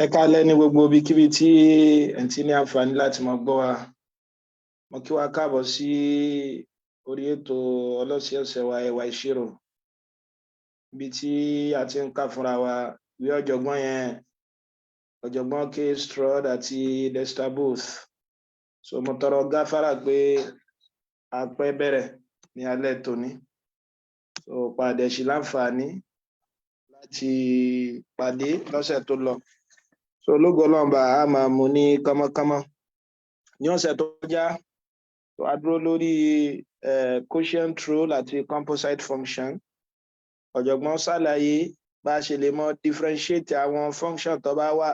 Ẹ káalẹ́ ní gbogbo ibikíbi tí ẹ ti ní àǹfààní láti máa gbọ́ wa. Mo kí wa káàbọ̀ sí orí ètò ọlọ́sẹ̀ọ̀sẹ̀ wa, Ẹwà Ìṣirò, ibi tí a ti ń kà fúnra wa ìwé ọ̀jọ̀gbọ́n yẹn, ọ̀jọ̀gbọ́n K. Stroud àti Dexter Booth. So mo tọrọ gáfárà pé a pẹ́ bẹ̀rẹ̀ ní alẹ́ tòní, so padà sí láǹfààní láti pàdé lọ́sẹ̀ tó lọ. So lógo Ọlọ́run bá a máa mú ní kánmọ́kánmọ́. Ní ọ̀sẹ̀ tó kọjá, a dúró lórí quotient rule àti composite function. Ọ̀jọ̀gbọ́n ṣàlàyé bá a ṣe lè mọ differentiate àwọn function tó bá wà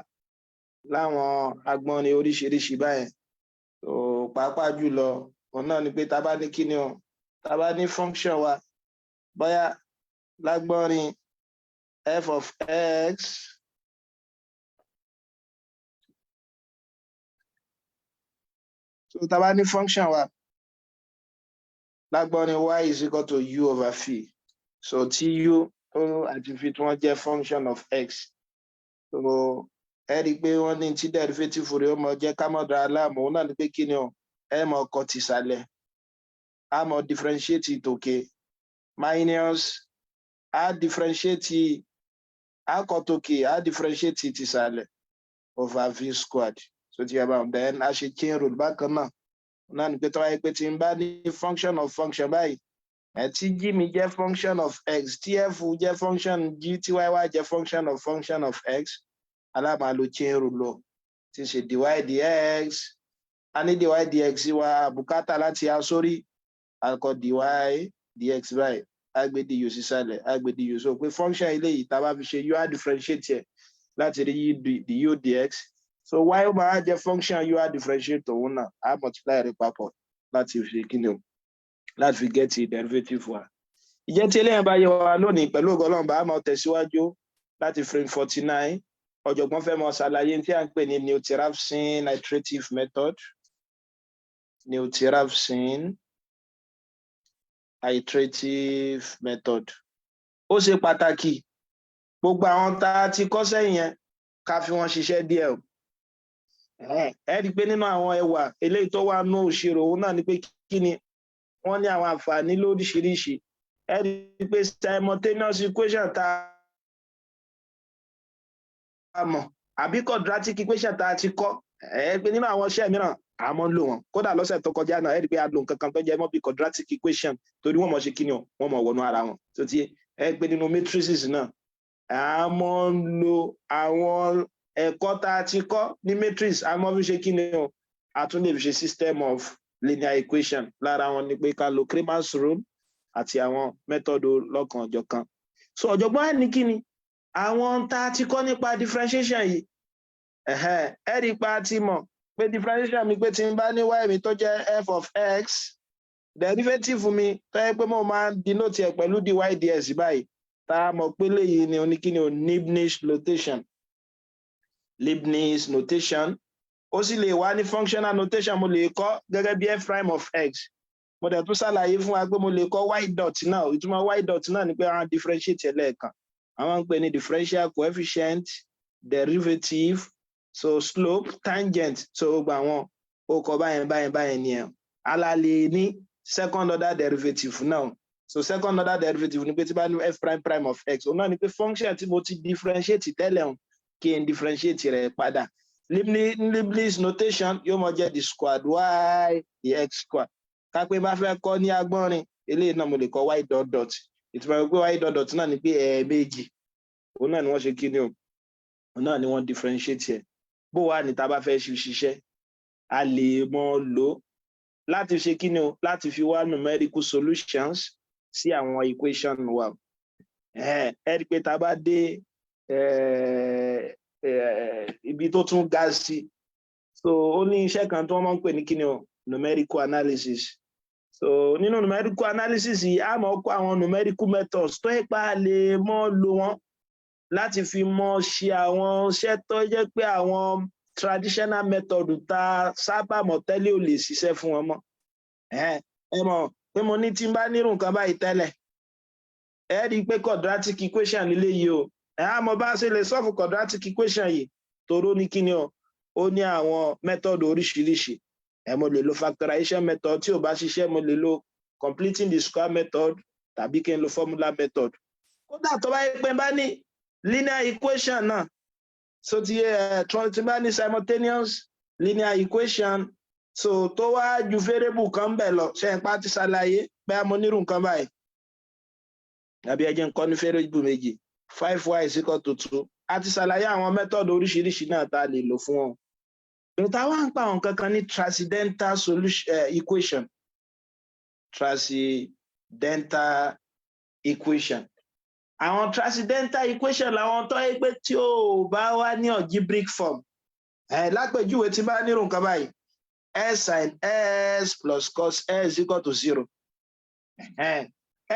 láwọn agbọ́nrin oríṣiríṣi báyẹn. So pàápàá jùlọ, òun náà ni pé tá a bá ní kíni o, tá a bá ní function wa bóyá lágbọ́nrin f of x, so tá a bá ní function wa lágbọ́nrin y is equal to u over v, so tí u àti v tí wọ́n jẹ́ function of x, so ẹ rí i pé wọ́n ní tí derivative rẹ̀ ó mọ jẹ́, ká mọ̀ dára láàmú, òun náà ni pé kíni o, ẹ mọ̀ ọkọ̀ tìsàlẹ̀, a mọ̀ differentiate tòkè minus a differentiate, a kọ tòkè, a differentiate tìsàlẹ̀ over v squared. So ti yẹ báwọn, then a ṣe chain rule bákan náà. Náà ni pé tó wáyé pé tí n bá ní function of function báyìí, ẹ tí g mi jẹ́ function of x, tí f jẹ́ function g, tí y wá jẹ́ function of function of x, alámàá lo chain rule lọ tí ṣe dy dx. A ní dy dx wa, bùkátà láti a sórí akọ dy dx báyìí, á gbé du sísàlẹ̀, á gbé du. So pé function eléyìí, tá a bá fi ṣe u, á differentiate ẹ̀ láti rí du dx. So y ó máa jẹ́ function u, á differentiate òun náà, á multiply rẹ̀ papọ̀ láti fi kíni o, láti fi get derivative wa. Ìjẹ́ tí eléyìí bá yé wa, lónìí, pẹ̀lú ògo Ọlọ́run, bá a máa tẹ̀síwájú láti frame 49. Ọ̀jọ̀gbọ́n fẹ́ mọ ṣàlàyé tí a ń pè ní Newton-Raphson iterative method. Newton-Raphson iterative method, ó ṣe pàtàkì. Gbogbo àwọn tá a ti kọ́ sẹ́yìn yẹn, ká fi wọ́n ṣiṣẹ́ díẹ̀ o. Ẹ rí i pé nínú àwọn ẹwà eléyìí tó wà nù òṣèrò, òun náà ni pé kí ni, wọ́n ní àwọn àǹfààní lóríṣiríṣi. Ẹ rí i pé simultaneous equation tá a mọ̀ àbí quadratic equation tá a ti kọ́, ẹ pé nínú àwọn iṣẹ́ mìíràn, a máa ń lò wọ́n. Kódà lọ́sẹ̀ tó kọjá náà, ẹ rí i pé a lo nǹkan kan tó jẹ́ mọ́ bí quadratic equation, torí wọ́n mọ̀ ṣe kí ni o, wọ́n mọ̀ wọnú ara wọn. Tó ti ẹ pé nínú matrices náà, a máa ń lo àwọn ẹ̀kọ́ tá a ti kọ́ ní matrix, a máa fi ṣe kí ni o, a tún lè fi ṣe system of linear equation. Lára wọn ni pé ká lo Cramer's rule àti àwọn method lọ́kan-ò-jọ̀kan. So ọ̀jọ̀gbọ́n á ní kí ni àwọn tá a ti kọ́ nípa differentiation yìí. Ẹ rí i pa ti mọ̀ pé differentiation mi, pé tí n bá ní y mi tó jẹ́ f of x, derivative mi tó yẹ pé mo máa ń denote ẹ̀ pẹ̀lú dy dx báyìí, tá a mọ̀ pé léyìí ni oníkíni o, Leibniz notation. Leibniz notation, ó sì lè wá ní functional notation. Mo lè kọ́ gẹ́gẹ́ bí f prime of x. Mo dẹ̀ tún ṣàlàyé fún wa pé mo lè kọ́ y dot náà. Ìtumọ̀ y dot náà ni pé àwọn differentiate ẹ̀ lẹ́ẹ̀kan, àwọn ń pè ní differential coefficient, derivative, so slope, tangent. So gbogbo àwọn ó kọ báyẹn báyẹn báyẹn ni ẹ̀ alálẹ̀ ní second order derivative náà. So second order derivative ni pé tí bá ní f prime prime of x, òun náà ni pé function tí mo ti differentiate tẹ́lẹ̀ hàn, kí n differentiate rẹ̀ padà. Leibniz notation yóò mọ jẹ́ d squared y dx squared. Ká pé bá fẹ́ kọ́ ní agbọ́nrin eléyìí náà, mo lè kọ́ y dot dot. Ìtumọ̀ pé y dot dot náà ni pé ẹ̀ẹ̀mejì òun náà ni wọ́n ṣe kí ni o, òun náà ni wọ́n differentiate ẹ̀. Bó wà ní tá a bá fẹ́ ṣiṣẹ́, a lè mọ lò láti ṣe kí ni o, láti fi wá numerical solutions sí àwọn equation wa. Ẹ rí i pé tá a bá dé ibi tó tún ga sí, so ó ní iṣẹ́ kan tí wọ́n máa ń pè ní kí ni o, numerical analysis. So nínú numerical analysis yìí, a máa kó àwọn numerical methods tó yẹ pa lè mọ́ lò wọ́n láti fi mọ́ ṣe àwọn iṣẹ́ tó jẹ́ pé àwọn traditional method tá a sábà mọ̀ tẹ́lẹ̀ ò lè ṣiṣẹ́ fún wọn mọ́. Ẹ mọ̀ pé mo ní tí n bá nírú nǹkan báyìí tẹ́lẹ̀, ẹ rí i pé quadratic equation lílé yìí o, ẹ á mọ bá ṣe lè solve quadratic equation yìí. Toró ní kíni o, ó ní àwọn method oríṣiríṣi. Ẹ mo lè lo factorization method. Tí ò bá ṣiṣẹ́, mo lè lo completing the square method tàbí kí n lo formula method. Kódà tó bá yẹ pé bá ní linear equation náà, so ti ẹ tí bá ní simultaneous linear equation, so tó wá ju variable kan bẹ̀ lọ, ṣe ń pa ti ṣàlàyé pé mo nírú nǹkan báyìí, àbí ẹ jẹ́ n kọ́ ní variable méjì, five y is equal to 2. A ti ṣàlàyé àwọn method oríṣiríṣi náà tá a lè lò fún wọn. Bẹ̀rẹ̀ wá ń pa àwọn kankan ní transcendental solution equation, transcendental equation. Àwọn transcendental equation làwọn tó yẹ pé tí ò bá wá ní algebraic form. Ẹ lápèjúwe, tí bá nírú nǹkan báyìí, s sin s plus cos s equal to 0, ẹ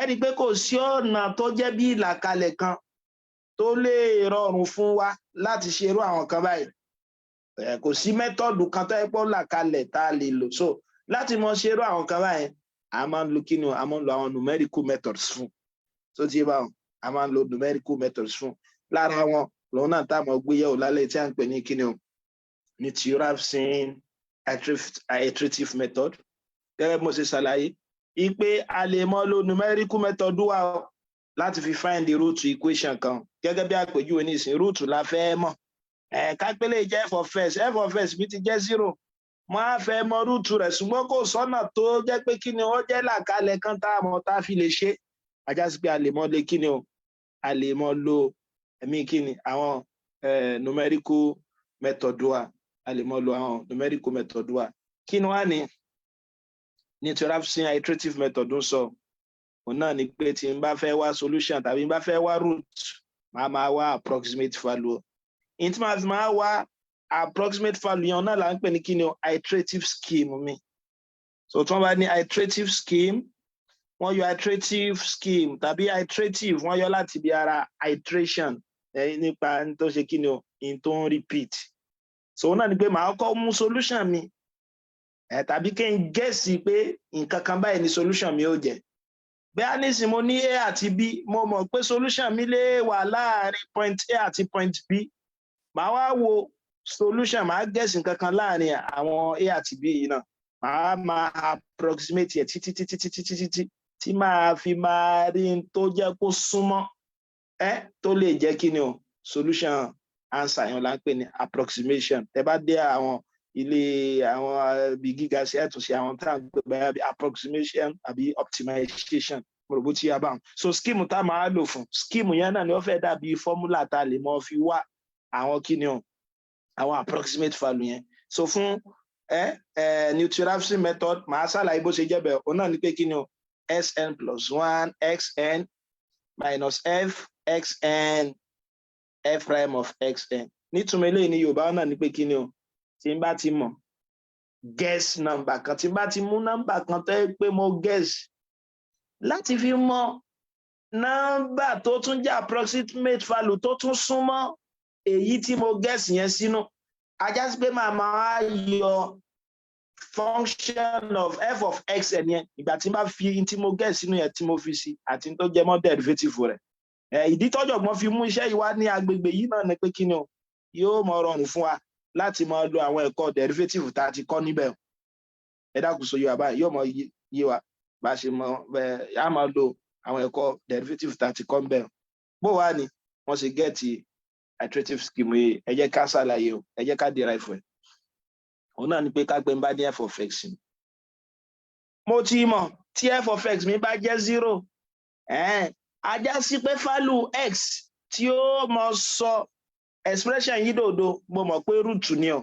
rí i pé kò sí ọ̀nà tó jẹ́ bí ìlàkalẹ̀ kan tó lè rọrùn fún wa láti ṣe irú àwọn kan báyìí. Kò sí method kan tó yẹ pé ó là kalẹ̀ tá a lè lò. So láti mọ ṣe irú àwọn kan báyìí, a máa ń lo kí ni o? A máa ń lo àwọn numerical methods fún. Tó ti bá wọn, a máa ń lo numerical methods fún. Lára wọn lòun náà tá a mọ̀ gbé yẹ̀wò lálẹ́ tí a ń pè ní kí ni o, ní Newton-Raphson iterative method. Gẹ́gẹ́ bí mo ṣe ṣàlàyé ipe a lè mọ lo numerical method wa láti fi find the root equation kan. Gẹ́gẹ́ bí àpèjúwe nísìn, root la fẹ́ mọ̀. Ẹ̀ kápẹ́lẹ̀ jẹ́ f of s, f of s mi ti jẹ́ 0, mo á fẹ́ mọ root rẹ̀, ṣùgbọ́n kò sọ́nà tó jẹ́ pé kí ni ó jẹ́ làkàlẹ̀ kan tá a mọ̀ tá a fi lè ṣe. Ajá sí pé a lè mọ lè kí ni o, a lè mọ lo ẹ̀mí kí ni, àwọn numerical method wa. A lè mọ lo àwọn numerical method wa. Kí ni wá ní Newton-Raphson iterative method ń sọ? Òun náà ni pé tí n bá fẹ́ wá solution tàbí n bá fẹ́ wá root, màá máa wá approximate value. In tí màá fi máa wá approximate value yẹn náà là ń pè ní kí ni o, iterative scheme mi. So tí wọ́n bá ní iterative scheme, wọ́n yọ iterative scheme tàbí iterative, wọ́n yọ láti bí ara iteration, nípa tó ṣe kí ni o, in tó ń repeat. So òun náà ni pé màá kọ́ mú solution mi tàbí kí n guess pé nǹkan kan báyìí ni solution mi ó jẹ́. Bẹ́ẹ̀ nísìn, mo ní a àti b, mo mọ̀ pé solution mi lè wà láàárín point a àti point b. Màá wá wo solution, màá guess nǹkan kan láàárín àwọn a àti b yìí náà, màá máa approximate ẹ̀ títí títí títí títí tí tí màá fi máa rí n tó jẹ́ kó súnmọ́ ẹ tó lè jẹ́ kí ni o, solution answer yẹn là ń pè ní approximation. Tẹ́ bá dé àwọn ilé àwọn ibi gíga sí, ẹ̀tún sí àwọn tá à ń pè báyà bí approximation àbí optimization. Mo rò bó ti yá báwọn. So scheme tá a máa lò fún scheme yẹn náà ni wọ́n fẹ́ dàbí formula tá a lè mọ fi wá àwọn kí ni o, àwọn approximate value yẹn. So fún ẹ ẹ Newton-Raphson method, màá ṣàlàyé bó ṣe jẹ́ bẹ́ẹ̀. Òun náà ni pé kí ni o, sn plus one xn minus f xn f prime of xn. Nítumọ̀ eléyìí ní Yorùbá náà ni pé kí ni o, tí n bá ti mọ̀ guess number kan, tí n bá ti mú number kan tó yẹ pé mo guess, láti fi mọ nọ́mbà tó tún jẹ́ approximate value tó tún súnmọ́ èyí tí mo guess yẹn sínú, ajá sí pé màá máa yọ function of f of x ẹ̀ yẹn ìgbà tí n bá fi tí mo guess sínú yẹn, tí mo fi sí àti tó jẹ mọ́ derivative rẹ̀. Ìdí tọ́jọ̀gbọ́n fi mú iṣẹ́ yìí wá ní agbègbè yìí náà ni pé kí ni o, yóò mọ rọrùn fún wa láti máa lo àwọn ẹ̀kọ́ derivative tá a ti kọ́ níbẹ̀. Ẹ dákun, sọ yóò báyìí, yóò mọ yé wa bá a ṣe mọ ẹ á máa lo àwọn ẹ̀kọ́ derivative tá a ti kọ́ níbẹ̀. Bó wá ni wọ́n ṣe get iterative scheme yìí? Ẹ jẹ́ ká ṣàlàyé o, ẹ jẹ́ ká derive ẹ̀. Òun náà ni pé ká pé n bá ní f of x, mo ti mọ̀ tí f of x mi bá jẹ́ 0, ajá sí pé value x tí ó mọ sọ expression yìí dòdo, mo mọ̀ pé root ni o,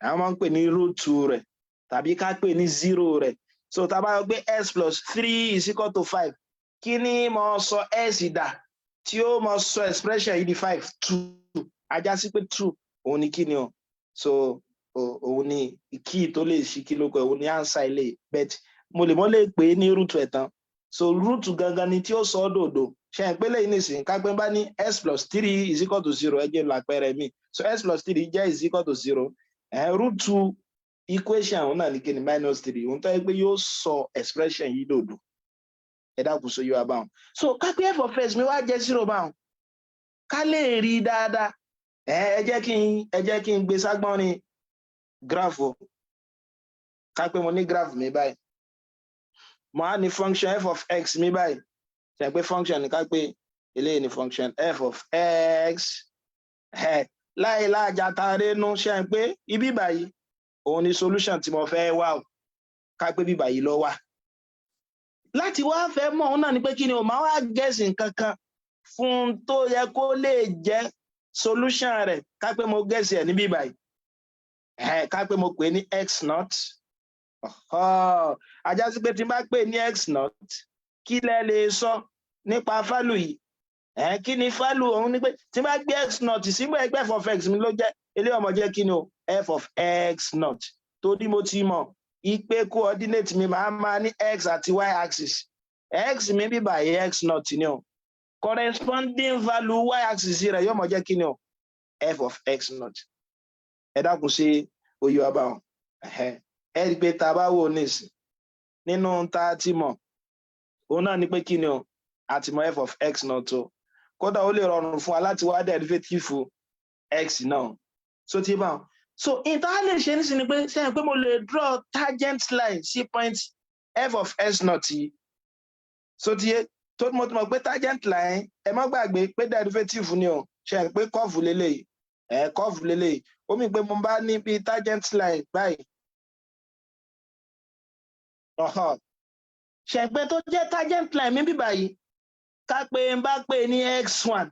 àwọn máa ń pè ní root rẹ̀ tàbí ká pè ní 0 rẹ̀. So tá a bá yọ pé x plus 3 is equal to 5, kí ni mo sọ x dà tí ó mọ sọ expression yìí di 5? 2. Ajá sí pé 2 òun ni kí ni o, so òun ni key tó lè ṣí kí ló kọ, òun ni answer ilé. But mo lè mọ lè pè é ní root ẹ̀ tán. So root gangan ni tí ó sọ ọ́ dòdò. Ṣe ń pélé yìí nìsín, kápẹ́ bá ní x plus 3 is equal to 0, ẹ jẹ́ lápẹẹrẹ mi. So x plus 3 jẹ́ is equal to 0. Root equation òun náà ní kí ni, minus 3, òun tó yẹ pé yóò sọ expression yìí dòdò. Ẹ dákun, so yóò báwọn. So kápẹ́ f of x mi wá jẹ́ 0 báwọn, ká lè rí dáadáa. Ẹ jẹ́ kí n gbé ságbọ́nrin graph o. Ká pé mo ní graph mi báyìí, mo á ní function f of x mi báyìí. Ṣe pé function ní, ká pé eléyìí ní function f of x ẹ láì láàjà tààrẹ nu. Ṣe pé ibi báyìí òun ni solution tí mo fẹ́ wá o? Ká pé bí báyìí lọ wà. Láti wá fẹ́ mọ̀, òun náà ni pé kí ni o máa wá guess nǹkan kan fún tó yẹ kó lè jẹ́ solution rẹ̀. Ká pé mo guess ẹ̀ níbí báyìí, ká pé mo pè ní x naught. Á já sí pé tí n bá pè ní x naught, kí lẹ lè sọ nípa value yìí? Kí ni value òun ni pé tí n bá gbé x naught síbò, ẹgbẹ́ f of x mi ló jẹ́ eléyìí, ọmọ jẹ́ kí ni o? F of x naught. Torí mo ti mọ̀ ipe coordinate mi máa máa ní x àti y axis. X mi bí báyìí, x naught ni o. Corresponding value y axis rẹ̀ yóò mọ̀ jẹ́ kí ni o? F of x naught. Ẹ dákun, sí oyè wa báwọn? Ẹ rí i pé tá a bá wò nísìn, nínú tá a ti mọ̀, òun náà ni pé kí ni o? A ti mọ̀ f of x naught o. Kódà ó lè rọrùn fún wa láti wá derivative x náà. So ti bá wọn, so ìta lè ṣe nísìn ni pé sẹ́yìn pé mo lè draw tangent line sí point f of x naught yìí. So ti yé tó mo ti mọ̀ pé tangent line, ẹ má gbàgbé pé derivative ni o. Ṣe é pé curve lélẹ́yìí? Ẹ curve lélẹ́yìí, ó mì pé mo bá ní bí tangent line báyìí. Ṣe pé tó jẹ́ tangent line mi bí báyìí, ká pé n bá pè ní x1,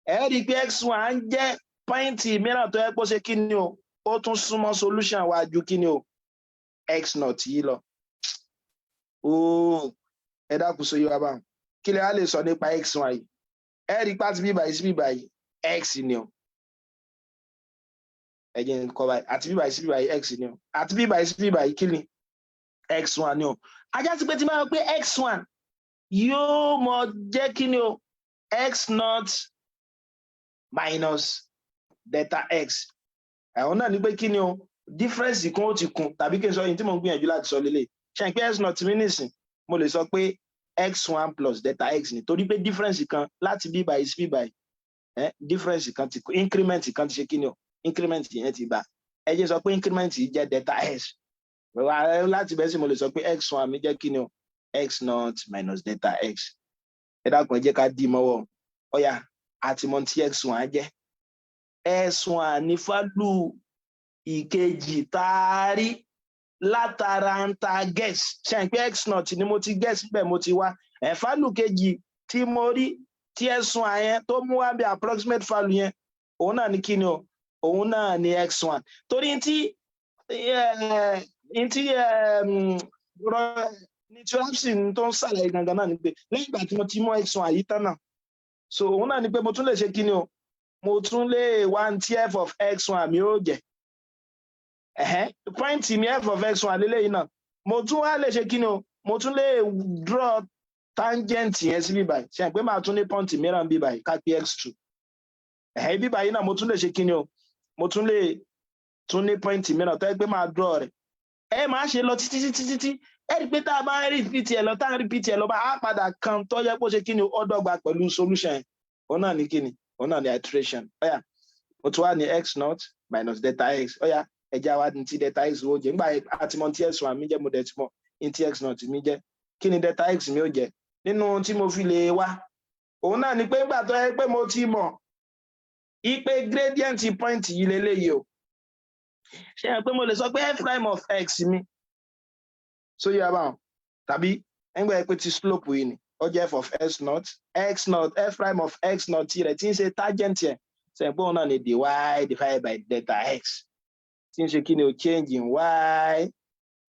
ẹ rí i pé x1 jẹ́ point mìíràn tó yẹ kó ṣe kí ni o? Ó tún súnmọ́ solution wa ju kí ni o? X naught yìí lọ. Ooo, ẹ dákun, sóyè wa báwọn? Kí lè á lè sọ nípa x1 yìí? Ẹ rí i pàtí bíbáyìí sí bíbáyìí, x ni o. Ẹ jẹ́ n kọ báyìí: àti bíbáyìí sí bíbáyìí, x ni o. Àti bíbáyìí sí bíbáyìí, kí ni? X1 ni o. Á já sí pé tí máa pé x1 yóò mọ jẹ́ kí ni o? X naught minus delta x. Àwọn náà ní pé kí ni o? Difference kan ó ti kún, tàbí kí n sọ yìí tí mo ń gbìyànjú láti sọ lélẹ̀ ṣe pé x naught mi nìsín, mo lè sọ pé x1 plus delta x ni, torí pé difference kan láti bí báyìí sí bí báyìí, difference kan ti increment kan ti ṣe kí ni o? Increment yẹn ti bá. Ẹ jẹ́ sọ pé increment yìí jẹ́ delta x. Láti bẹ́ẹ̀ sì, mo lè sọ pé x1 mi jẹ́ kí ni o? X naught minus delta x. Ẹ dákun, ẹ jẹ́ ká dì mọ́wọ́. Ọ̀yà, àti mọ̀ tí x1 jẹ́. X1 ní value ìkejì taari látara ń ta guess. Ṣe pé x naught ni mo ti guess bẹ́ẹ̀, mo ti wá ẹ̀ value kejì tí mo rí tí x1 yẹn tó mú wá bí approximate value yẹn, òun náà ní kí ni o? Òun náà ní x1, torí tí Newton tó ń ṣàlàyé gangan náà ni pé lẹ́yìn ìgbà tí mo ti mú x1 yìí tán náà, so òun náà ni pé mo tún lè ṣe kí ni o? Mo tún lè wá tí f of x1 mi ó jẹ́. Point mi f of x1 lélẹ́yìn náà, mo tún wá lè ṣe kí ni o? Mo tún lè draw tangent yẹn sí bíbáyìí. Ṣe pé màá tún ní point mìíràn bíbáyìí, ká pé x2 bíbáyìí náà, mo tún lè ṣe kí ni o? Mo tún lè tún ní point mìíràn tó yẹ pé máa draw rẹ̀. Ẹ máa ṣe lọ títí títí títí. Ẹ rí i pé tá a bá ń repeat ẹ lọ, tá a ń repeat ẹ lọ, bá a padà kan tó yẹ kó ṣe kí ni? Ó dọ́gba pẹ̀lú solution yẹn. Òun náà ní kí ni? Òun náà ní iteration. Ọ̀yà, mo tún wá ní x naught minus delta x. Ọ̀yà, ẹja wa ní tí delta x ó jẹ́. Nígbà àti mọ̀ tí x1 mi jẹ́, mo dẹ̀ ti mọ̀ ní tí x naught mi jẹ́, kí ni delta x mi ó jẹ́? Nínú tí mo fi lè wá, òun náà ni pé nígbà tó yẹ pé mo ti mọ̀ ipe gradient point yìí leléyìí o, ṣe é pé mo lè sọ pé f prime of x mi so yẹ abáwọn, tàbí nígbà yẹ pé ti slope yìí ni ó jẹ́ f of x naught, x naught, f prime of x naught rẹ̀ tí ń ṣe tangent yẹn, ṣe é pé òun náà ni dy divided by delta x, tí ń ṣe kí ni o? Change in y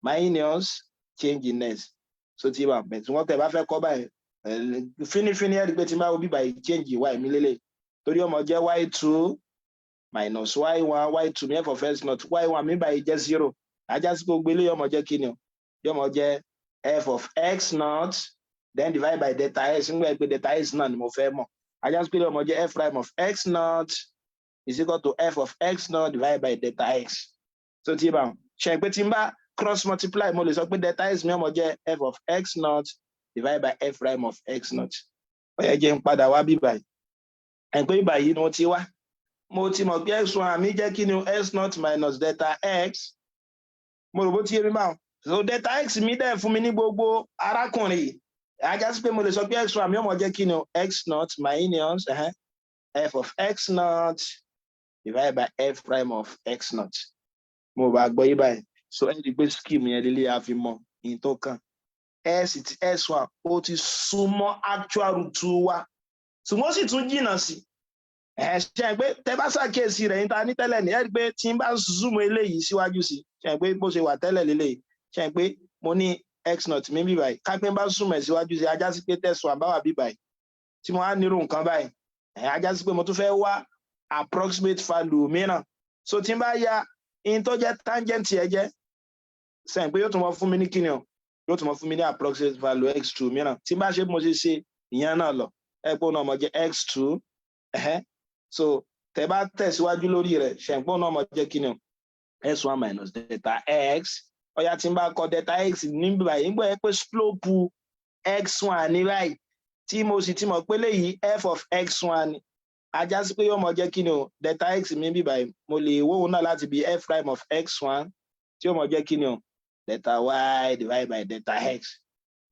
minus change in x. So tí wà bẹ̀ tí wọ́n tẹ̀ bá fẹ́ kọ́ báyìí fínífíní, ẹ̀ rí pé tí n bá wo bíbá yìí, change in y mi lélẹ̀, torí ọmọ jẹ́ y2 minus y1. Y2 mi, f of x naught, y1 mi báyìí jẹ́ 0. Á já sí gbogbo eléyìí ọmọ jẹ́ kí ni o? Yọmọ jẹ́ f of x naught, then divide by delta x. Nígbà pé delta x náà ni mo fẹ́ mọ̀, á já sí pé ọmọ jẹ́ f prime of x naught is equal to f of x naught divided by delta x. So tí bá ṣe pé tí n bá cross multiply, mo lè sọ pé delta x mi ọmọ jẹ́ f of x naught divided by f prime of x naught. Ó yẹ jẹ́ n padà wá bí báyìí. Ẹ̀ pé báyìí ni wọ́n ti wá. Mo ti mọ̀ pé x1 mi jẹ́ kí ni o? X naught minus delta x. Mo rò bó ti yé mi báwọn. So delta x mi dẹ̀ fún mi ní gbogbo arákùnrin yìí. Á já sí pé mo lè sọ pé x1 mi ó mọ̀ jẹ́ kí ni o? X naught minus f of x naught divided by f prime of x naught. Mo bá gbọ́ yí báyìí. So ẹ rí i pé scheme yẹn lélẹ́yà fi mọ ìyẹn tó kàn. S ti s1, ó ti súnmọ́ actual root wa, ṣùgbọ́n ó sì tún jìnnà sí ẹ. Ṣe pé tẹ bá ṣàkíyèsí rẹ̀ níta ní tẹ́lẹ̀ ní, ẹ rí i pé tí n bá zoom eléyìí síwájú sí, ṣe pé bó ṣe wà tẹ́lẹ̀ lélẹ́yìí, ṣe pé mo ní x naught mi bí báyìí, kápẹ́ bá zoom ẹ̀ síwájú sí, á já sí pé tẹ̀sán àbáwà bí báyìí tí mo á nírú nǹkan báyìí ẹ̀, á já sí pé mo tún fẹ́ wá approximate value mìíràn. So tí n bá ya in tó jẹ́ tangent ẹ jẹ́ sẹ́yìn pé yóò tún mọ fún mi ní kíni o? Yóò tún mọ fún mi ní approximate value x2 mìíràn. Tí n bá ṣe bí mo ṣe ṣe ìyẹn náà lọ, ẹ pé òun náà mọ jẹ́ x2. So tẹ bá tẹ̀síwájú lórí rẹ̀, ṣẹ̀ǹpọ̀ náà mọ jẹ́ kíni o? S1 minus delta x. Ọ̀yà, tí n bá kọ delta x níbi báyìí, nígbà yẹn pé slope x1 ní báyìí, tí mo sì ti mọ̀ pé léyìí f of x1 ni, á já sí pé yóò mọ jẹ́ kíni o? Delta x mi bí báyìí, mo lè wó òun náà láti bí f prime of x1, tí yóò mọ jẹ́ kíni o? Delta y divided by delta x.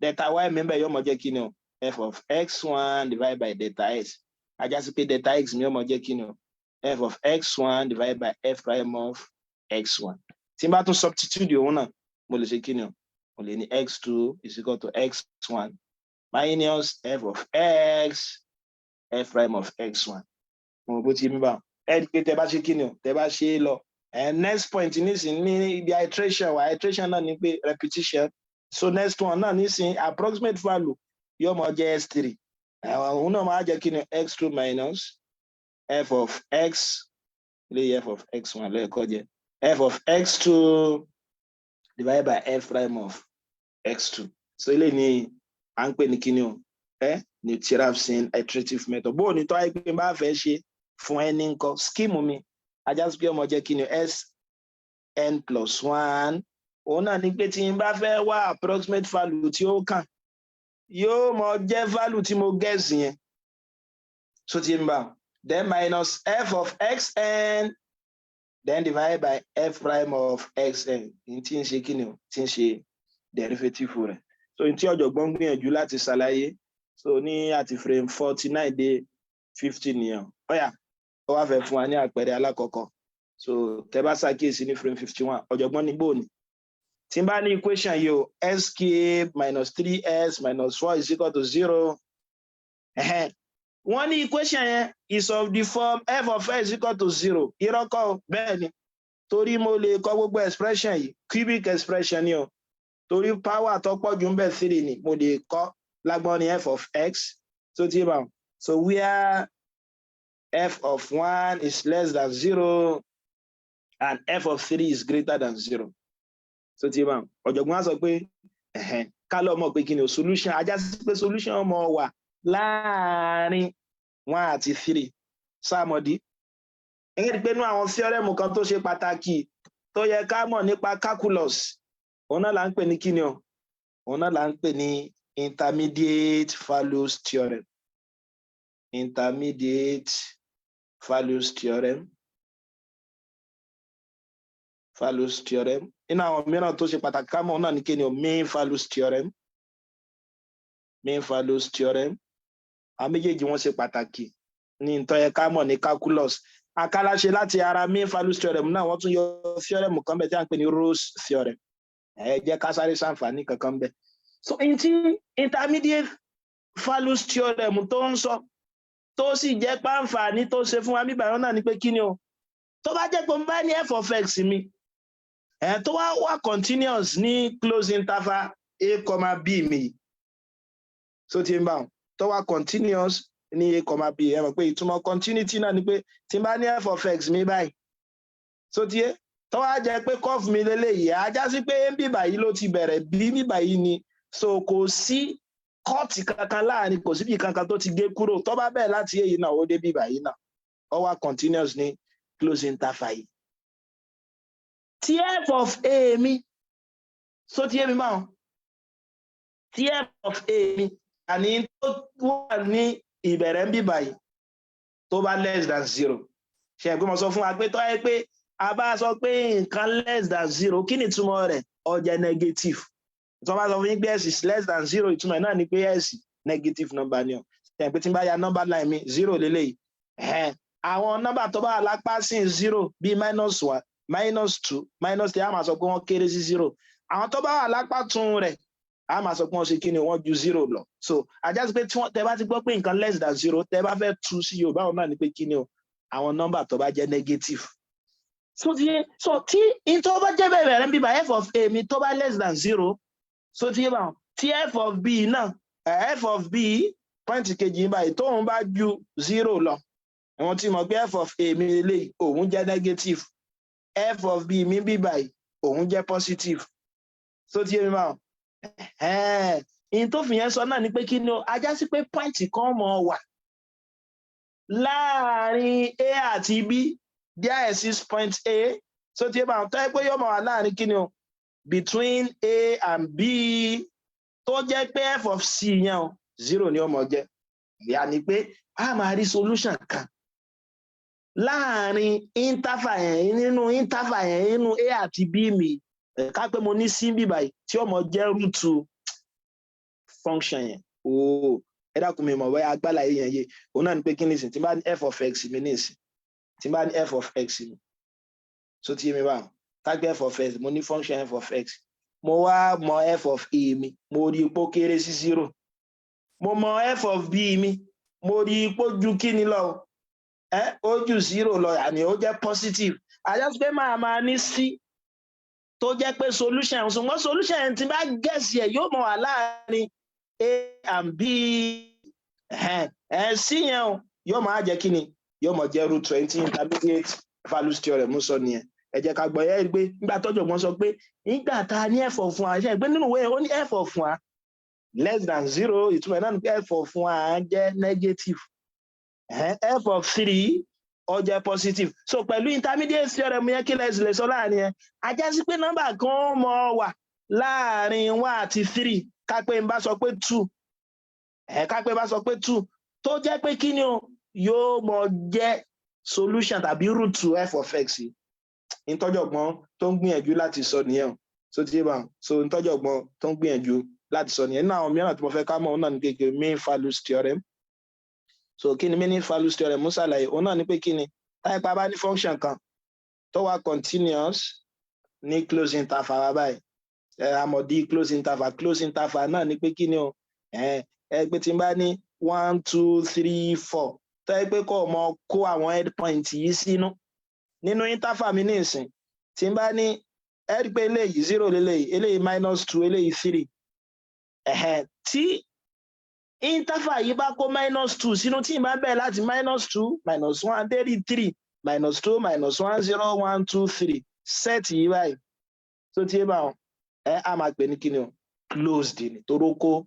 Delta y mi bẹ́ẹ̀ yóò mọ jẹ́ kíni o? F of x1 divided by delta x. Á já sí pé delta x mi yóò mọ jẹ́ kíni o? F of x1 divided by f prime of x1. Tí n bá tún substitute òun náà, mo lè ṣe kíni o? Mo lè ní x2 is equal to x1 minus f of x f prime of x1. Mo bó ti mi bá ẹ rí i pé tẹ bá ṣe kíni o, tẹ bá ṣe é lọ ẹ, next point nísìnyí ní ibi iteration wa, iteration náà ní pé repetition. So next one náà nísìnyí, approximate value yóò mọ jẹ́ s3. Òun náà máa jẹ́ kíni? x2 minus f of x lé f of x1 lẹ́ẹ̀kọ́ jẹ́ f of x2 divided by f prime of x2. So ilé ní à ń pè ní kíni o? Ẹ Newton-Raphson iterative method. Bó o ní tó ayé pé n bá fẹ́ ṣe fún ẹni nǹkan, scheme mi á já sí pé ó máa jẹ́ kíni? S n plus one. Òun náà ní pé tí n bá fẹ́ wá approximate value tí ó kàn, yóò mọ jẹ́ value tí mo guess yẹn. So tí n bá then minus f of xn, then divide by f prime of xn, ní tí ń ṣe kíni o? Tí ń ṣe derivative rẹ̀. So ní tí ọ̀jọ̀gbọ́n gbìyànjú láti ṣàlàyé so ní àti frame 49 dé 50 nìyẹn. Ó yá, ó wá fẹ́ fún wa ní àpẹẹrẹ alákọ̀ọ́kọ́. So tẹ́ bá ṣàkíyèsí ní frame 51, ọ̀jọ̀gbọ́n ní bóòní tí n bá ní equation yìí o, x cube minus three x minus four is equal to zero. Wọ́n ní equation yẹn is of the form f of x is equal to zero. Irọ́ kọ́ o, bẹ́ẹ̀ ni, torí mo lè kọ gbogbo expression yìí, cubic expression ni o, torí power tó pọ̀ jù ń bẹ̀ three ni. Mo lè kọ lágbọ́n ní f of x tó ti bá wọn. So where f of one is less than zero and f of three is greater than zero. So ti bá wọn, ọ̀jọ̀gbọ́n á sọ pé ká lọ mọ̀ pé kí ni o? Solution. Á já sí pé solution mọ̀ wà láàárín one àti three. Sáàmọ̀dí ẹ̀yẹ́ rí pé inú àwọn theorem kan tó ṣe pàtàkì tó yẹ ká mọ̀ nípa calculus, òun náà là ń pè ní kíni o? Òun náà là ń pè ní intermediate values theorem. Intermediate values theorem. Nínú àwọn mìíràn tó ṣe pàtàkì ká mọ̀ náà ní kíni o? Mean values theorem. Mean values theorem. Àwọn méjèèjì, wọ́n ṣe pàtàkì ní ntọ́ yẹ ká mọ̀ ní calculus. Akáláṣe láti ara mean values theorem náà, wọ́n tún yọ theorem kan bẹ́ẹ̀ tí a ń pè ní Rolle's theorem. Ẹ jẹ́ ká sáré ṣàǹfààní kankan bẹ́ẹ̀. So n tí intermediate values theorem tó ń sọ, tó sì jẹ́ pàǹfààní tó ṣe fún wa bíbá náà ni pé kí ni o? Tó bá jẹ́ pé mo bá ní f of x mi ẹ̀ tó wá wà continuous ní close interval a comma b mi, so ti ń bá wọn, tó wá continuous ní a comma b, ẹ mọ̀ pé ìtumọ̀ continuity náà ni pé tí n bá ní f of x mi báyìí, so ti yé, tó wá jẹ́ pé curve mi lélẹ́yìí, á já sí pé bí báyìí ló ti bẹ̀rẹ̀, bí bí báyìí ni. So kò sí cut kankan láàrin, kò síbi kankan tó ti gé kúrò. Tó bá bẹ̀rẹ̀ láti èyí náà, ó dé bí báyìí náà, ó wá continuous ní close interval yìí. Tí f of a mi, so ti yé mi báwọn, tí f of a mi, àní tó wà ní ìbẹ̀rẹ̀ ń bí báyìí, tó bá less than zero. Ṣe é pé mo sọ fún wa pé tó yẹ pé a bá sọ pé nǹkan less than zero, kí ni ìtumọ̀ rẹ̀? Ó jẹ́ negative. Tó bá sọ fún yín pé x is less than zero, ìtumọ̀ náà ni pé x negative number ni o. Ṣe é pé tí n bá ya number line mi, zero lélẹ́yìí, àwọn nọ́mbà tó bá wà lápá sí zero bíi minus one, minus two, minus three, a máa sọ pé wọ́n kéré sí zero. Àwọn tó bá wà lápá tún rẹ̀, a máa sọ pé wọ́n ṣe kí ni? Wọ́n ju zero lọ. So a já sí pé tí wọ́n tẹ bá ti gbọ́ pé nǹkan less than zero, tẹ bá fẹ́ tú sí Yorùbá, òun náà ni pé kí ni o? Àwọn nọ́mbà tó bá jẹ́ negative. So ti so tí in tó bá jẹ́ bẹ̀rẹ̀ rẹ̀ ń bíbá, f of a mi tó bá less than zero, so ti yé báwọn, tí f of b náà, f of b point kejì báyìí, tóun bá ju zero lọ, àwọn tí mo gbé f of a mi lélẹ́yìí, òun jẹ́ negative, f of b mi bí báyìí, òun jẹ́ positive. So ti yé mi báwọn? In tó fi yẹn sọ náà ni pé kí ni o? A já sí pé point kan mọ̀ wà láàrin a àti b. There exists point a, so ti yé báwọn, tó yẹ pé yóò mọ̀ wà láàrin kí ni o? Between a and b, tó jẹ́ pé f of c yẹn o, zero ni ó mọ̀ jẹ́. Ìyá ni pé a máa rí solution kan láàrin interval yẹn, nínú interval yẹn, nínú a àti b mi. Ká pé mo ní c bí báyìí, tí ó mọ jẹ́ root function yẹn ooo. Ẹ dákun, mi mọ̀ bóyá agbára yẹn yé. Òun náà ni pé kí ni ìsìn tí bá ní f of x mi ní ìsìn, tí bá ní f of x mi, so tí mi bá ká gbé f of x, mo ní function f of x, mo wá mọ f of a mi, mo rí i pé ó kéré sí zero. Mo mọ f of b mi, mo rí i pé ó ju kí ni lọ? Ẹ ó ju zero lọ, àní ó jẹ́ positive. A já sí pé máa máa ní c tó jẹ́ pé solution, ṣùgbọ́n solution tí bá guess ẹ̀, yóò mọ̀ wà láàrin a and b. Ẹ c yẹn o, yóò máa jẹ́ kí ni? Yóò máa jẹ́ root 20. Intermediate values theorem sọ nìyẹn. Ẹ jẹ́ ká gbọ́ yẹ́ pé nígbà tọ́jọ̀gbọ́n sọ pé nígbà tá a ní f of one, ṣe pé nínú ìwé ó ní f of one less than zero, ìtumọ̀ náà ni pé f of one jẹ́ negative, f of three ó jẹ́ positive. So pẹ̀lú intermediate theorem yẹn, kí lẹ́sìn lè sọ láàrin yẹn? A já sí pé nọ́mbà kan mọ̀ wà láàrin one àti three, ká pé n bá sọ pé two, ká pé n bá sọ pé two, tó jẹ́ pé kí ni o? Yóò mọ jẹ́ solution tàbí root to f of x. Ìtọ́jọ̀gbọ́n tó ń gbìyànjú láti sọ nìyẹn o. So ti yé bá? So ìtọ́jọ̀gbọ́n tó ń gbìyànjú láti sọ nìyẹn. Nínú àwọn mìíràn tí mo fẹ́ ká mọ̀, òun náà ní kékeré, mean values theorem. So kí ni mean values theorem mú ṣàlàyé? Òun náà ní pé kí ni? Táyì pa bá ní function kan tó wà continuous ní close interval wa báyìí, ẹ àmọ̀dí close interval. Close interval náà ní pé kí ni o? Ẹ ẹ pé tí n bá ní one, two, three, four, tó yẹ pé kò mọ kó àwọn end point yìí sínú nínú interval mi ní ìsìn, tí n bá ní, ẹ rí i pé eléyìí zero leléyìí, eléyìí minus two, eléyìí three. Ẹ̀hẹ̀n, tí interval yìí bá kó minus two sínú, tí n bá bẹ̀rẹ̀ láti minus two, minus one, dé rí three, minus two, minus one, zero, one, two, three, set yìí báyìí, tó ti yé bá wọn, ẹ á máa pè ní kíni o? Closed ni, toró kó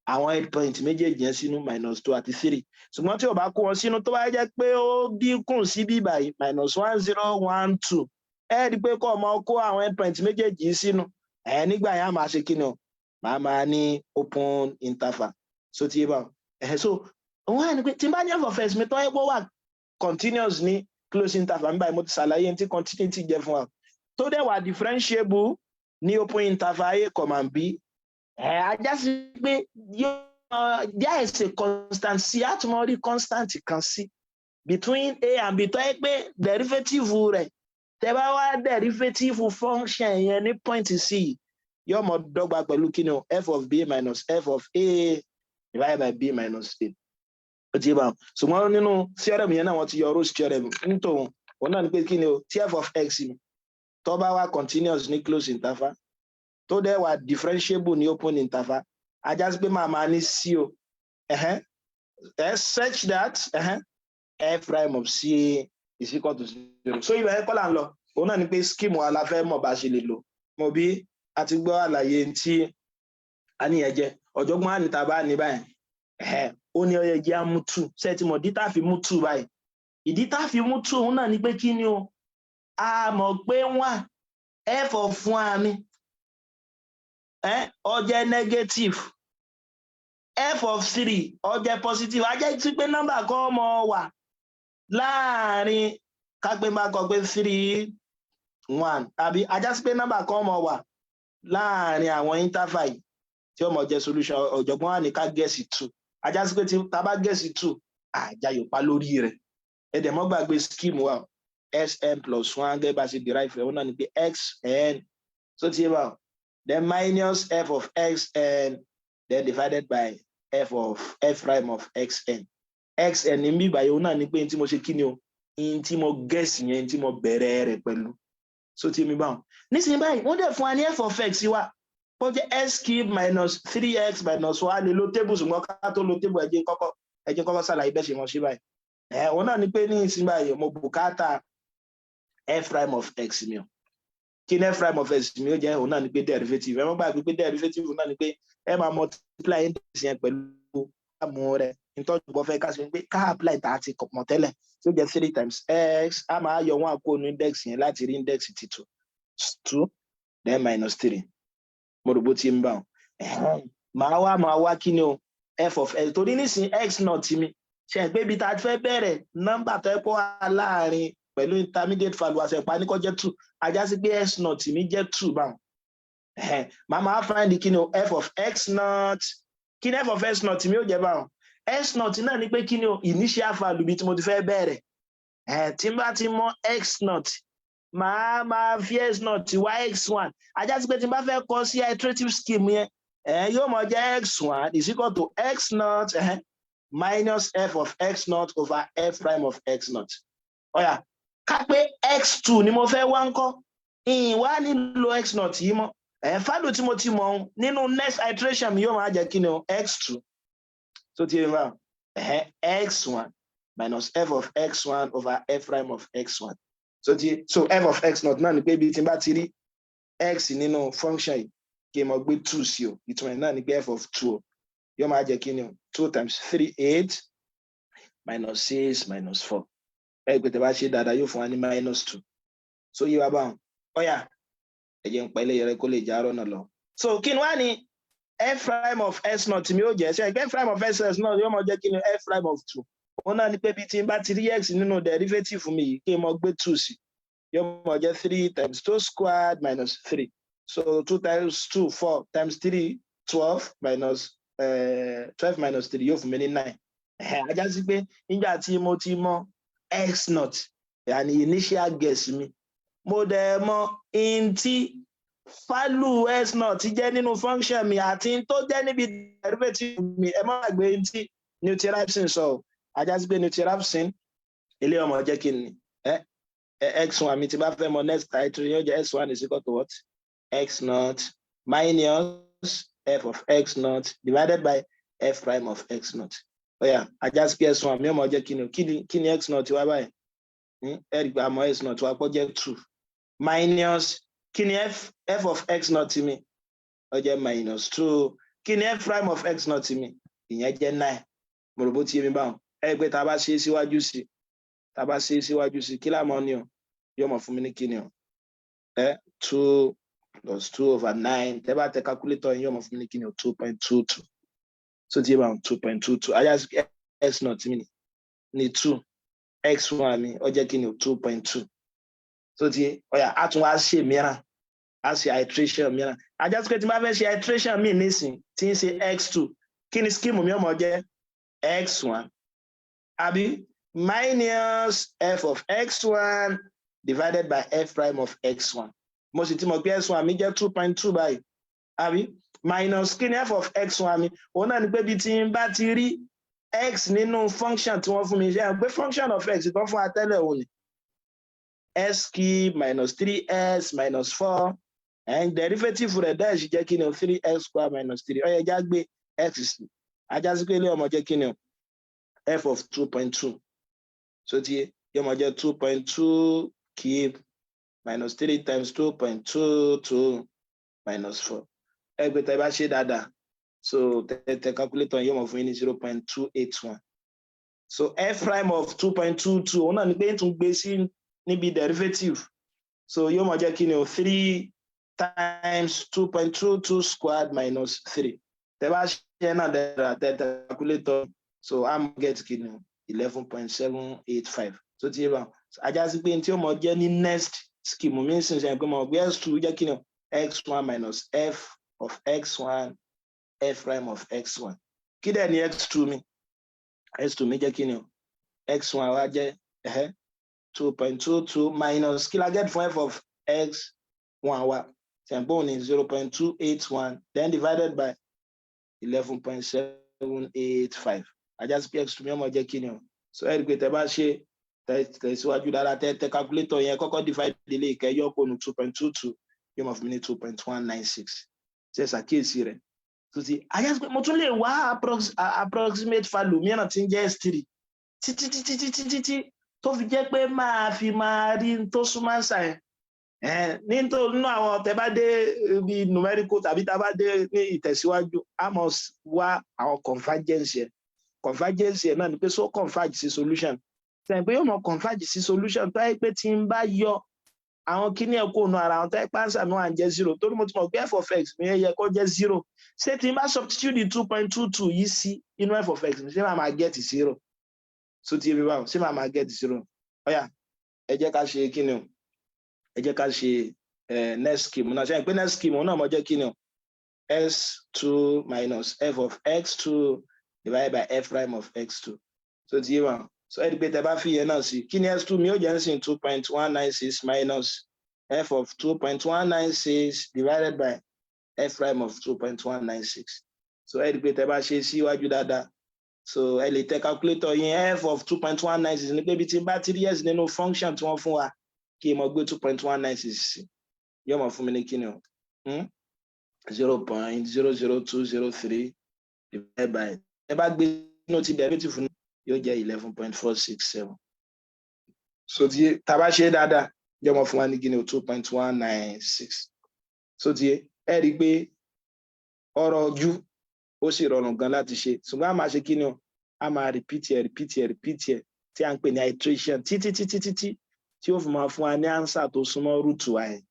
àwọn end point méjèèjì yẹn sínú, minus two àti three. Ṣùgbọ́n tí ò bá kó wọn sínú, tó bá jẹ́ pé ó dínkù sí bí báyìí, minus one, zero, one, two, ẹ rí i pé kó ọmọ kó àwọn end point méjèèjì yìí sínú ẹ, nígbà yẹn á máa ṣe kíni o? Máa máa ní open interval. So ti yé bá ẹ? So òun á ní pé tí n bá ní f of x mi tó yẹ kó wà continuous ní close interval mi báyìí, mo ti ṣàlàyé ní tí continuity jẹ́ fún wa, tó dẹ̀ wà differentiable ní open interval a comma b, ẹ a já sí pé yóò there is a constant c, a tún mọ rí constant kan sí between a and b, tó yẹ pé derivative rẹ̀, tẹ́ bá wá derivative function yẹn ní point c, yóò mọ dọ́gba pẹ̀lú kí ni o? F of b minus f of a divided by b minus a. Ó ti yé báwọn? Ṣùgbọ́n nínú theorem yẹn náà, wọ́n ti yọ Rolle's theorem nítòun. Òun náà ni pé kí ni o? Tí f of x tó bá wà continuous ní close interval, tó dẹ̀ wà differentiable ní open interval, a já sí pé màá máa ní c o, ẹ such that f prime of c is equal to zero. So ibẹ̀ yẹn kọ́ là ń lọ. Òun náà ni pé scheme wa la fẹ́ mọ̀ bá ṣe lè lò. Mo bí a ti gbọ́ àlàyé tí a níyẹn jẹ́. Ọ̀jọ̀gbọ́n àníta bá ní báyìí, ó ní ó yẹ jẹ́ á mú two. Ṣé ti mọ̀ ìdí tá a fi mú two báyìí? Ìdí tá a fi mú two, òun náà ni pé kí ni o? A mọ̀ pé one, f of one mi, ó jẹ́ negative, f of three ó jẹ́ positive. A jẹ́ sí pé nọ́mbà kan mọ̀ wà láàrin Ká pé bá kọ pé three, one, àbí? Á já sí pé nọ́mbà kan mọ̀ wà láàrin àwọn interval yìí tí ó mọ̀ jẹ́ solution. Ọ̀jọ̀gbọ́n wà ní ká guess two. Á já sí pé tí tá bá guess two, àjàyò pa lórí rẹ̀. Ẹ dẹ̀ mọ́ gbàgbé scheme wa, xn plus one, gẹ́gẹ́ bá ṣe derive rẹ̀, ó náà ní pé xn, so ti yé bá, then minus f of xn, then divided by f of f prime of xn. Xn ní bí báyìí, òun náà ní pé tí mo ṣe kí ni o, in tí mo guess yẹn, tí mo bẹ̀rẹ̀ rẹ̀ pẹ̀lú. So ti mi báwọn nísìnyí báyìí, wọ́n dẹ̀ fún wa ní f of x wa, kó jẹ́ x cube minus three x minus one. Lè lo table, ṣùgbọ́n ká tó lo table, ẹ jẹ́ kọ́kọ́ ṣàlàyé bẹ́ẹ̀ ṣe mọ̀ sí báyìí. Ẹ̀ òun náà ní pé ní ìsìn báyìí, mo bùkátà f prime of x mi o. Kí ní f prime of x mi ó jẹ́? Òun náà ní pé derivative. Ẹ má gbàgbé pé derivative náà ní pé ẹ máa multiply index yẹn pẹ̀lú àmú rẹ̀. Nítorí ọgbọ́n fẹ́ ká sí pé ká apply tá a ti mọ̀ tẹ́lẹ̀, tí ó jẹ́ three times x, a máa yọ one kó nu index yẹn láti rí index ti two, two then minus three. Mo rò bó ti ń bá wọn. Màá wá kí ni o, f of x, torí nísìnyí x naught mi ṣe é pé ibi tá a fẹ́ bẹ̀rẹ̀, nọ́mbà tó ẹ kó wà láàrin pẹ̀lú intermediate value àṣẹpá ní kó jẹ́ two. Á já sí pé x naught mi jẹ́ two báwọn. Màá find kí ni o, f of x naught. Kí ni f of x naught mi ó jẹ́ báwọn? X naught náà ni pé kí ni o, initial value bí tí mo ti fẹ́ bẹ̀rẹ̀. Tí n bá ti mọ x naught, màá máa fi x naught wá x one. Á já sí pé tí n bá fẹ́ kọ sí iterative scheme yẹn, yóò mọ jẹ́ x one is equal to x naught minus f of x naught over f prime of x naught. Ó yá, ká pé x two ni mo fẹ́ wá ńkọ́? Ìyìn wá nílò x naught yìí mọ́. Value tí mo ti mọ̀ ọ́n nínú next iteration mi yóò máa jẹ́ kí ni o, x two. So ti yé mi báwọn, x one minus f of x one over f prime of x one. So ti so f of x naught náà ni pé ibi tí n bá ti rí x nínú function yìí, kí n mọ gbé two sí o. Ìtumọ̀ ẹ̀ náà ni pé f of two o yóò máa jẹ́ kí ni o, two times three, eight, minus six, minus four. Ẹ pé tẹ́ bá ṣe dáadáa, yóò fún wa ní minus two. So yí wa báwọn. Ó yá, ẹ jẹ́ n pa eléyìí rẹ kó lè já rọ́nà lọ. So kí ni wá ní f prime of x naught mi ó jẹ́? Ṣe f prime of x naught yóò máa jẹ́ kí ni, f prime of two. Òun náà ni pé bí tí n bá ti rí x nínú derivative mi yìí, kí n mọ gbé two sí. Yóò máa jẹ́ three times two squared minus three. So two times two, four, times three, 12, minus 12 minus three yóò fún mi ní nine. Á já sí pé nígbà tí mo ti mọ x naught, yàní initial guess mi, mo dẹ̀ mọ in tí value x naught jẹ́ nínú function mi àti in tó jẹ́ níbi derivative mi. Ẹ má gbàgbé in tí Newton-Raphson sọ. Á já sí pé Newton-Raphson ilé ọmọ jẹ́ kí ni ẹ x one mi. Tí bá fẹ́ mọ next iteration, yóò jẹ́ x one is equal to what? X naught minus f of x naught divided by f prime of x naught. Ó yá, á já sí pé x one mi ó mọ jẹ́ kí ni? Kí ni x naught wá báyìí? Ẹ rí i pé àmọ́ x naught wá pọ̀ jẹ́ two minus kí ni f of x naught mi? Ó jẹ́ minus two. Kí ni f prime of x naught mi? Ìyẹn jẹ́ nine. Mo rò bó ti yé mi báwọn. Ẹ rí i pé tá a bá ṣe é síwájú sí, tá a bá ṣe é síwájú sí, kí láàmú ni o? Yóò mọ̀ fún mi ní kí ni o, ẹ two plus two over nine. Tẹ́ bá tẹ calculator yín, yóò mọ̀ fún mi ní kí ni o, 2.22. So ti yé báwọn, 2.22. Á já sí x naught mi ní two, x one mi ó jẹ́ kí ni o, 2.2. So ti ó yá, a tún wá ṣe mìíràn, a ṣe iteration mìíràn. Á já sí pé tí n bá fẹ́ ṣe iteration mi nísìn, tí ń ṣe x two, kí ni scheme mi ó mọ̀ jẹ́? X one, àbí, minus f of x one divided by f prime of x one. Mo sì ti mọ̀ pé x one mi jẹ́ 2.2 báyìí, àbí? Minus kí ni f of x one mi? Òun náà ni pé bí tí n bá ti rí x nínú function tí wọ́n fún mi, ṣe é pé function of x tó fún wa tẹ́lẹ̀, òun ni x cube minus three x minus four, and derivative rẹ̀ dẹ́ sì jẹ́ kí ni o, three x square minus three. Ó yá, ẹ já gbé x sí. Á já sí pé ilé ọmọ jẹ́ kí ni o, f of 2.2. So ti yóò mọ jẹ́ 2.2 cube minus three times 2.22 minus four. Ẹ gbé, tẹ bá ṣe dáadáa, so tẹ calculator, yóò mọ fún yín ní 0.281. So f prime of 2.22, òun náà ni pé tún gbé sí níbi derivative, so yóò mọ jẹ́ kí ni o, three times 2.22 squared minus three. Tẹ bá ṣe náà dáadáa, tẹ calculator, so I'm get kí ni o, 11.785. So ti yé bá. Á já sí pé tí ó mọ jẹ́ ní next scheme mi ń sìn ṣe pé mo gbé x2 jẹ́ kí ni o? X1 minus f of x1 f prime of x1. Kí dẹ̀ ni x2 mi? X2 mi jẹ́ kí ni o? X1 wa jẹ́ 2.22 minus, kí la get fún f of x1 wa? Tẹ̀gbọ́n ní 0.281, then divided by 11.785. Á já sí pé x2 mi ó mọ jẹ́ kí ni o? So ẹ rí i pé tẹ bá ṣe tẹ̀síwájú dáadáa, tẹ calculator yẹn, kọ́kọ́ divide délé ìkẹyọ́ kónú 2.22, yóò máa fún mi ní 2.196. Ṣe ṣàkíyèsí rẹ̀ tó ti á já sí pé mo tún lè wá approximate value mìíràn tí ń jẹ́ x3, títí títí títí títí tó fi jẹ́ pé máa fi máa rí tó súnmọ́ àṣà yẹn. Nítorí nínú àwọn tẹ bá dé ibi numerical tàbí tá a bá dé ní ìtẹ̀síwájú, a mọ̀ wá àwọn convergence yẹn. Convergence yẹn náà ni pé so converge sí solution, sẹ́yìn pé yóò mọ̀ converge sí solution tó yẹ pé tí n bá yọ àwọn kíní ẹ̀ kó nu ara àwọn tó yẹ pé answer mi wà ń jẹ́ zero, torí mo ti mọ̀ pé f of x mi yẹ kó jẹ́ zero. Ṣé tí n bá substitute the 2.22 yìí sí inú f of x mi, ṣé màá máa get zero? So ti ebi báwọn, ṣé màá máa get zero? Ó yá, ẹ jẹ́ ká ṣe kíni o, ẹ jẹ́ ká ṣe next scheme náà. Ṣe pé next scheme náà mo jẹ́ kíni o? X2 minus f of x2 divided by f prime of x2. So ti yé wa. So ẹ rí i pé tẹ bá fi yẹn náà sí, kí ni x2 mi ó jẹ́ ń sìn? 2.196 minus f of 2.196 divided by f prime of 2.196. So ẹ rí i pé tẹ bá ṣe síwájú dáadáa, so ẹ lè tẹ calculator yín. F of 2.196 ní pé bí tí n bá three years nínú function tí wọ́n fún wa, kí n mọ gbé 2.196 sí, yóò mọ fún mi ní kíni o? 0.00203 divided by, ẹ bá gbé nínú ti derivative, yóò jẹ́ 11.467. So tí tá a bá ṣe dáadáa, yóò mọ fún wa ní kíni o? 2.196. So tí ẹ rí i pé ọ̀rọ̀ ojú ó sì rọrùn gan láti ṣe, ṣùgbọ́n a máa ṣe kíni o? A máa repeat ẹ, repeat ẹ, repeat ẹ, tí a ń pè ní iteration, títí títí títí tí ó fi máa fún wa ní answer tó súnmọ́ root wa yẹn,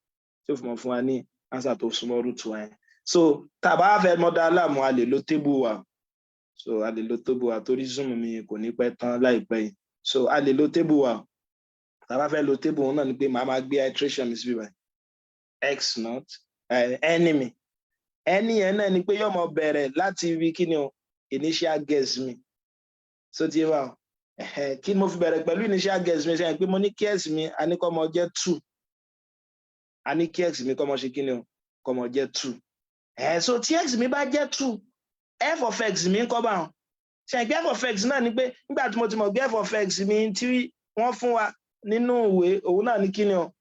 tí ó fi máa fún wa ní answer tó súnmọ́ root wa yẹn. So tá a bá fẹ́ mọ́ dá láàmú, a lè lo table wa. So a lè lo table wa, torí Zoom mi kò ní pẹ́ tán láìpẹ́ yìí. So a lè lo table wa. Tá a bá fẹ́ lo table òun náà ni pé màá máa gbé iteration mi síbí báyìí, x naught, n mi. N yẹn náà ni pé yóò mọ bẹ̀rẹ̀ láti ibi kí ni o? Initial guess mi. So ti wà, kí ni mo fi bẹ̀rẹ̀ pẹ̀lú initial guess mi? Sẹ́yìn pé mo ní kí x mi, a ní kó mọ jẹ́ two. A ní kí x mi kó mọ ṣe kí ni o? Kó mọ jẹ́ two. So tí x mi bá jẹ́ two, f of x mi ń kọ́ bá wọn. Sẹ́yìn pé f of x náà ni pé nígbà tí mo ti mọ̀ pé f of x mi tí wọ́n fún wa nínú ìwé, òun náà ní kí ni o?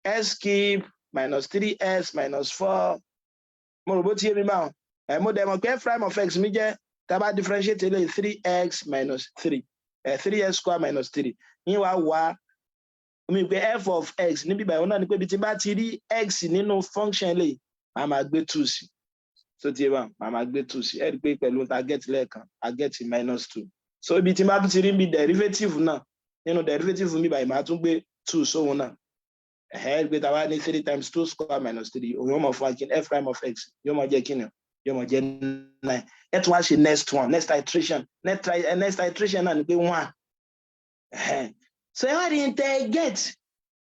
X cube minus three x minus four. Mo rò bó ti yé mi báwọn. Ẹ mo dẹ̀ mọ̀ pé f prime of x mi jẹ́, tá a bá differentiate eléyìí, three x minus three, three x square minus three. Yín wá wá mi pé f of x níbí báyìí, òun náà ni pé ibi tí n bá ti rí x nínú function eléyìí, màá máa gbé two sí. So ti yé báwọn, màá máa gbé two sí. Ẹ rí i pé pẹ̀lú ta get lẹ́ẹ̀kan, a get minus two. So ibi tí n bá tún ti rí bí derivative náà, nínú derivative mi báyìí, màá tún gbé two sóhun náà. Ẹ̀hẹ́, rí i pé tá a bá ní three times two square minus three, òun yóò mọ̀ fún wa kí f prime of x yóò mọ̀ jẹ́ kí ni? Yóò mọ̀ jẹ́ nine. Ẹ tún wá ṣe next one, next iteration. Next iteration náà ni pé one. So ẹ wá rí tẹ get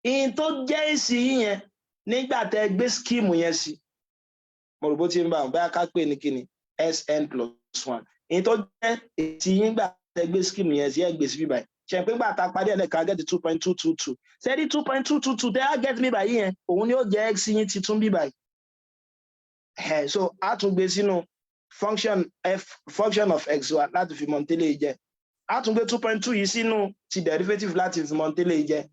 in tó jẹ́ èsì yẹn nígbà tẹ gbé scheme yẹn sí. Mo rò bó ti ń bá wọn báyà, ká pè ní kíni? Xn plus one. In tó jẹ́ èsì yín gbà tẹ gbé scheme yẹn sí, ẹ gbé sí bíbáyìí. Ṣe pé gbà tá a parí ẹlẹ́ka, get 2.222. Ṣe rí 2.222 tẹ́ á get mi báyìí yẹn, òun ni ó jẹ́ x yín titun bí báyìí. So a tún gbé sínú function f, function of x wa, láti fi mọ̀ tẹ́lẹ̀ jẹ́. A tún gbé 2.2 yìí sínú ti derivative láti fi mọ̀ tẹ́lẹ̀ jẹ́.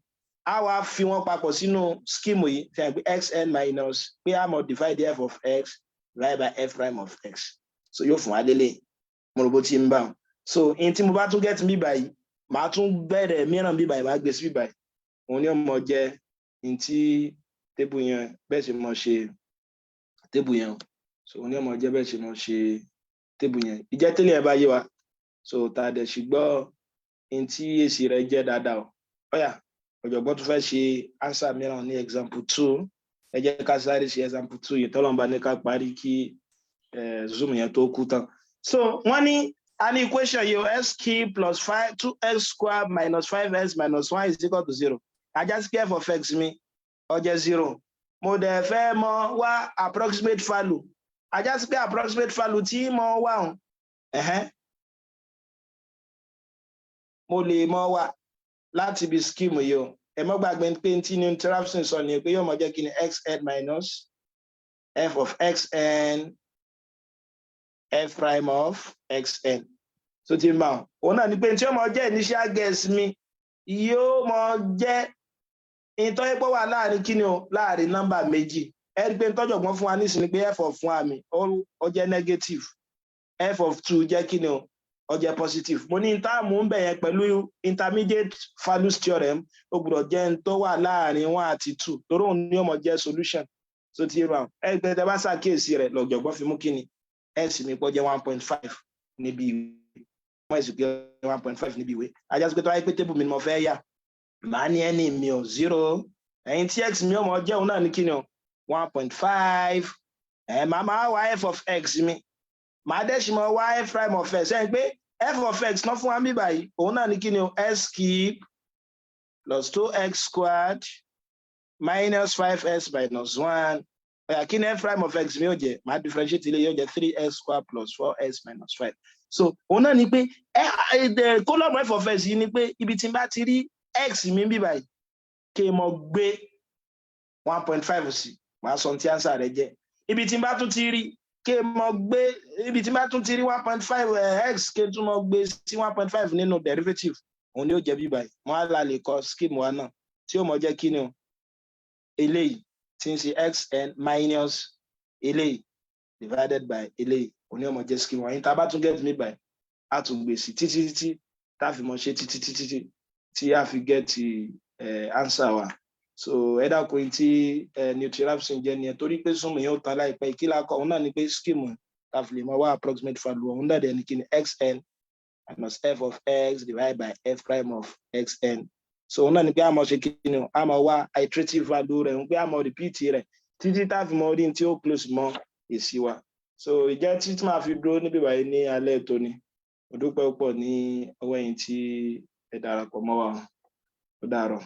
A wá fi wọ́n papọ̀ sínú scheme yìí, fi hàn pé xn minus pé a mọ̀ divide f of x divided by f prime of x. So yóò fún wa lélẹ̀. Mo rò bó ti ń bá wọn. So in tí mo bá tún get mi báyìí, màá tún bẹ̀rẹ̀ mìíràn bí báyìí, màá gbé sí bí báyìí, òun ni ó mọ jẹ́ in tí table yẹn bẹ́ẹ̀ ṣe mọ̀ ṣe table yẹn. So òun ni ó mọ jẹ́ bẹ́ẹ̀ ṣe mọ̀ ṣe table yẹn. Ìjẹ́ tẹ́lẹ̀ yẹn bá yé wa, so tá a dẹ̀ sì gbọ́ in tí èsì rẹ̀ jẹ́ dáadáa o. Ó yá, ọ̀jọ̀gbọ́n tún fẹ́ ṣe answer mìíràn ní example two. Ẹ jẹ́ ká sáré ṣe example two yìí, tọ́lọ́mùbá ní ká parí kí Zoom yẹn tó kú tán. So wọ́n ní A ní equation yìí o, x cube plus five two x square minus five x minus one is equal to zero. Á já sí pé f of x mi ó jẹ́ zero. Mo dẹ̀ fẹ́ mọ wá approximate value. Á já sí pé approximate value tí mo wá hàn, ẹ̀hẹ́n, mo lè mọ wá láti ibi scheme yìí o. Ẹ mọ́ gbàgbé pé tí Newton Raphson sọ ni pé yóò mọ jẹ́ kí ni xn minus f of xn f prime of xn. So ti mọ̀, òun náà ni pé tí ó mọ jẹ́ initial guess mi yóò mọ jẹ́ ìtọ́ ipò wà láàrin kí ni o, láàrin nọ́mbà méjì. Ẹ rí i pé ntọ́jọ̀gbọ́n fún wa nísìnyí pé f of one mi, ó jẹ́ negative, f of two jẹ́ kí ni o, ó jẹ́ positive. Mo ní táàmù ń bẹ̀ yẹn pẹ̀lú intermediate values theorem, ó gbọ́dọ̀ jẹ́ n tó wà láàrin one àti two, torí òun ni ó mọ jẹ́ solution. So ti rà, ẹ rí i pé tẹ bá ṣàkíyèsí rẹ̀, lọ́jọ̀gbọ́n fi mú kí ni x mi pọ̀ jẹ́ 1.5 níbi ìwé, wọ́n sì pé 1.5 níbi ìwé. Á já sí pé tó wáyé pé table mi ni mo fẹ́ yà, màá ní ẹni mi ò zero, ẹ̀yin tí x mi ò mọ̀ jẹ́ òun náà ní kí ni o, 1.5. Ẹ̀ máa wá f of x mi, màá dẹ̀ sì mọ̀ wá f prime of x. Ẹ̀yin pé f of x náà fún wa bí báyìí, òun náà ní kí ni o, x cube plus two x squared minus five x minus one. Ọ̀yà, kí ni f prime of x mi yóò jẹ́? Màá differentiate ilé, yóò jẹ́ three x squared plus four x minus five. So òun náà ni pé ẹ column f of x yìí ni pé ibi tí n bá ti rí x mi bí báyìí, kí n mọ gbé 1.5 sí, màá sọ tí answer rẹ̀ jẹ́. Ibi tí n bá tún ti rí, kí n mọ gbé, ibi tí n bá tún ti rí 1.5 x, kí n tún mọ gbé sí 1.5 nínú derivative, òun ni ó jẹ́ bí báyìí. Mo á la lè kọ scheme wa náà tí ó mọ jẹ́ kí ni o, eléyìí tí ń ṣe xn minus eléyìí divided by eléyìí, òun ni ó mọ jẹ́ scheme wa yín. Tá a bá tún get mi báyìí, a tún gbé sí títí títí tá a fi mọ ṣe títí títí tí a fi get answer wa. So ẹ dákun, tí Newton Raphson jẹ́ nìyẹn, torí pé súnmù yóò tán láìpẹ́. Kí la kọ? Òun náà ni pé scheme tá a fi lè mọ wá approximate value, òun náà dẹ̀ ní kí ni xn minus f of x divided by f prime of xn. So òun náà ni pé a mọ̀ ṣe kí ni o, a mọ̀ wá iterative value rẹ̀, ń pé a mọ̀ repeat rẹ̀ títí tá a fi mọ orí tí ó close mọ́ èsì wa. So ìjẹ́ títí máa fi dúró níbí báyìí ní alẹ́ tóní. Mo dúpẹ́ púpọ̀ ní ọwọ́ ẹ̀yin tí ẹ darapọ̀ mọ́ wa. Ó dàárọ̀.